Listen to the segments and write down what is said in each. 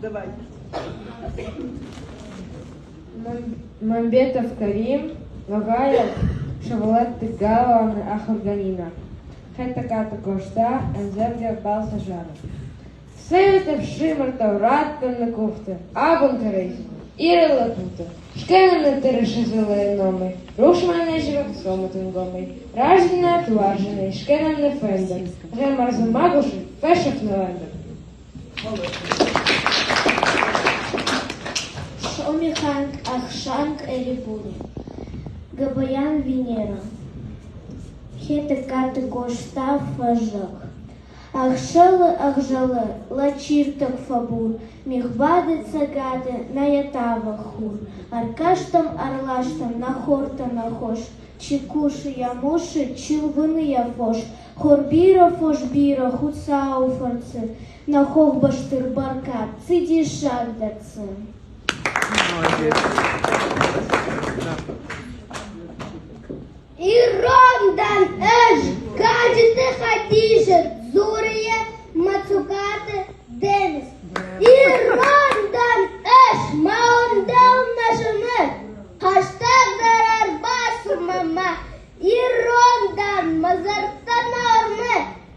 Давай. Мамбетов Карим, Ногаев, Шавалатты галуаны ахуыргӕнинаг. Хетӕгкаты Къоста, ӕмдзӕвгӕ Балцы зарӕг. Цӕйут ӕфсымӕртау раттӕм нӕ къухтӕ, абон кӕрӕдзимӕ, Иры лӕппутӕ, скӕнӕм нӕ тырыса дзыллӕйы номӕй, рухсмӕ нӕ зивӕг цомут ӕнгомӕй, Раздзинад уарзынӕй скӕнӕм нӕ фӕндаг, гъемӕ дзы магусы фесӕф нӕ уӕндаг. Сомиханг Ӕхсанг Эребуни, Габаян Венера, Хетӕгкаты Къоста Фӕззӕг. Ӕхсӕлы ӕгъзӕлы лӕчиртӕг фӕбур, Мигъбады цӕгаты нӕ йӕ тавы хур. Ӕркастӕм, ӕрластам нӕ хортӕ, нӕ хос, Чи кусы йӕ мусы, чи лвыны йӕ фос. Хор бирӕ, фос бирӕ, Хуыцауы фӕрцы, Нӕ хохбӕсты рбӕркад, цы диссаг дӕ цы! Ирон дӕн ӕз, Гаджиты Хадизӕт, дзуры йӕ Мацукаты Денис. Ирон дӕн ӕз, мӕ ондӕл нӕ зыны, хӕстӕгдӕр ӕрбацу мӕнмӕ. Ирон дӕн, мӕ зӕрдӕ нӕ уырны,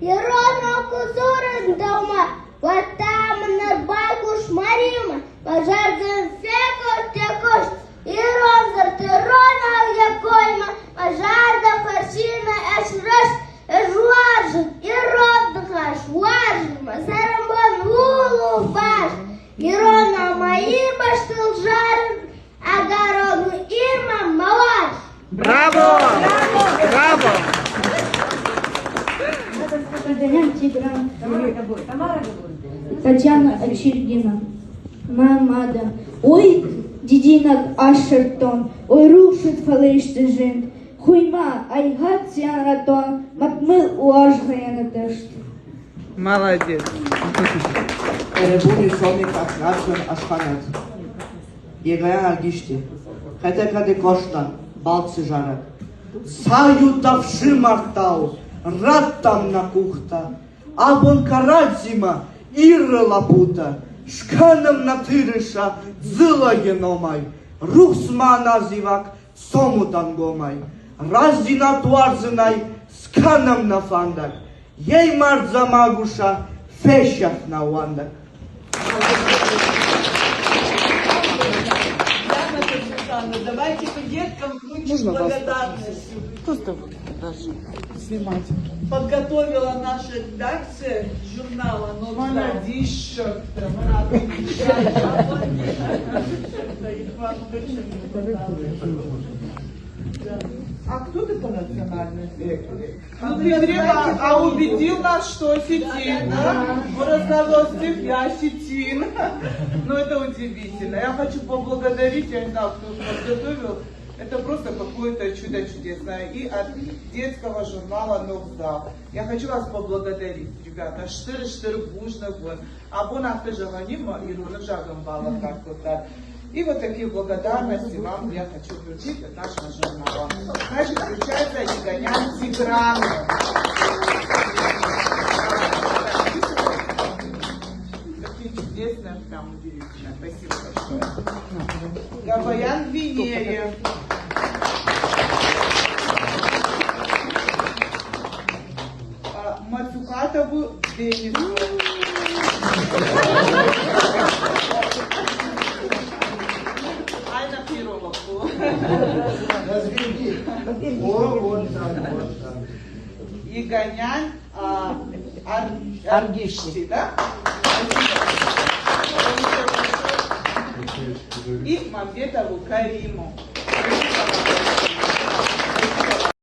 иронау куы дзурын дӕумӕ, уӕд та мын ӕрбайхъус мӕ риумӕ, мӕ зӕрдӕ фехъуыст, фехъуыст. Ирон дзырд иронау йӕ коймӕ, мӕ зӕрдӕ фӕрсинӕ ӕсрӕзт. Ӕз уарзын ирон ныхас, уарзын мӕ цӕрӕнбон ууыл баст. Ирон ӕмӕ ирбӕстыл зарын, ӕгӕрон у Ирмӕ мӕ уарзт. Браво! Браво! Тигран. Татьяна Очергина. Мӕ мадӕн. Ой, дидинӕг ассырдтон, ой, рухсыд фӕлысты зынд. Хуйма, айгъат зиан матмыл уазгъӕнӕтӕст. Молодец. Эребуни Сомик Ахрашын Ашханат. Егаян Аргишти. Хетӕгкаты Къоста, балцы зарӕг. Цайут ӕфсымӕртау, раттам нӕ къухтӕ, Абон кӕрӕдзимӕ Иры лӕппутӕ, скӕнӕм нӕ тырыса дзыллӕйы номӕй, рухсмӕ нӕ зивӕг цомут ӕнгомӕй, рӕстдзинад уарзынӕй скӕнӕм нӕ фӕндаг, ей мардзӕ магуса, фесӕф нӕ уӕндаг. Давайте-ка деткам вручим благодарность. Просто даже снимать. Подготовила наша редакция журнала Молодища, А кто ты по национальности? Ну, ты грек, а убедил нас, что осетин, да? Он рассказывал стих, я осетин. Ну, это удивительно. Я хочу поблагодарить, я не знаю, кто подготовил. Это просто какое-то чудо чудесное. И от детского журнала «Ногзал». Я хочу вас поблагодарить, ребята. Стыр стыр бузныг уын. Абон афтӕ зӕгъӕн ирон ӕвзагӕн балӕггад кодтат. И вот такие благодарности вам я хочу вручить от нашего журнала. Значит, вручается Еганян Тиграну. Такие чудесные, прям удивительно. Спасибо большое. Габаян Венере. Мацукатову Денису. Айна Пироваку. Разведи. О, вот так, вот так. Еганян Аргишти, да? И Мамбетову Кариму.